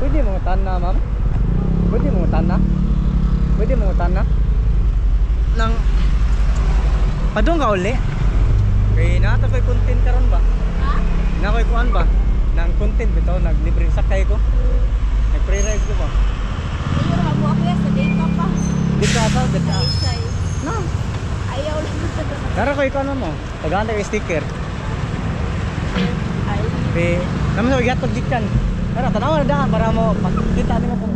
Pwede mo na, ma'am? Pwede mo na? Pwede mo na? Nang padung ka uli? Kay naa ko'y content karon ba? Ha? Na ko'y kuan ba? Nang content bitaw naglibre sakay ko. Nag free ride ko ba? Ayaw ra mo ako sa day ka pa. Di ka sa di ka. Talisay. No. Ayaw lang. Tara ko ikaw mo. Tagaan tayo sticker. Ay. Pe, naman sa gatog gikan. Tara tanaw na daan para mo pagkita nimo kung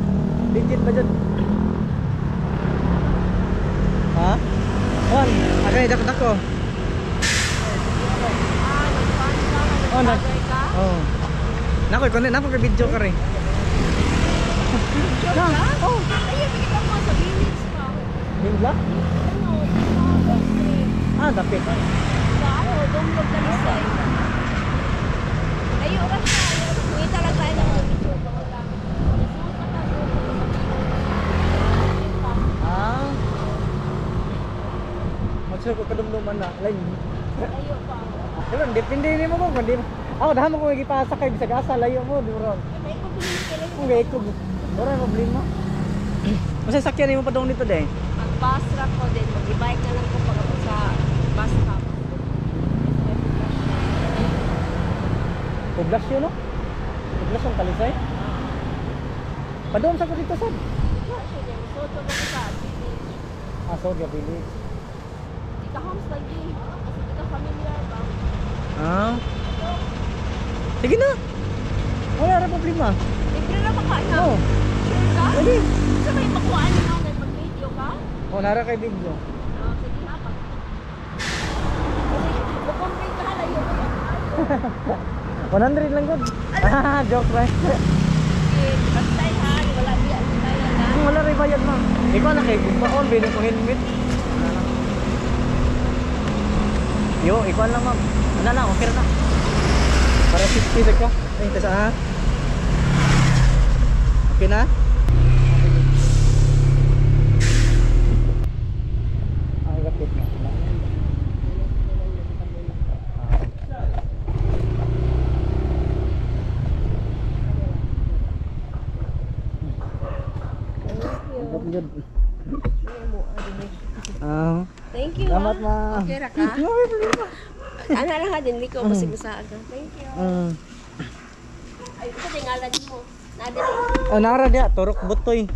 legit ba jud. Ha? Juan, agay dako dako. Ah, nagpan ka, Oh, nag nag ka. Oh. Nako, kundi nako kay video ka rin. Sure Na, ka? oh. Ayaw, bigyan ka mo sa village pa. Hingla? Ano, mga street. Ah, dapit. Sa ano, Dumlog Talisay. Ayaw ra siya. Ayaw. Ngita lang tayo ng video. Bawal lang. Nasuot na ka, suot ka sa village. Ah. Magsud ko kadumduman na. Line. Ayaw pa. Pero depende nimo ko kundi ako dahil mo kung gipasa kay bisag asa layo mo di ron. Ay, may ikog Kung gay ko ora problema. Masa sakyan nimo padung dito day? Mag-bus ra ko din. Mag-bike na lang ko pag ako sa bus stop. Poblasyon no? Poblasyon Talisay. Padung sa ko dito sad. Soto ko sa village. Ah, so village. Di ka homes lagi. Kasi di ka familiar ba? Ah. Sige na. Wala ra problema. Libre ra makain na. Oh, Sure ka? pwede. Sa may makuhaan mo kay mag-video ka? Oh, nara kay video. Oh, sige ha. Pag... Kasi mo-complain ka layo ko yan. 100 lang gud. Ah, joke ra. Sige, bantay ha. Wala biya. Kaya na. Wala rin bayad ma'am. Ikaw na kay gugmaon bilin ko helmet. Ano lang. Yo, ikaw lang ma'am. Ano na, okay ra na. Para 60 sa ka. Ay, tasa ha. Okay na? Ay, kapit na. Thank you. Good. Ah, Thank you. salamat ah. ma'am. Okay ra ka? No, may problema. Ana lang ha, din ko basig sa aga. Thank you. Ay, ito din ngalan mo. Nadiri. Oh, nara dia, turok butoy.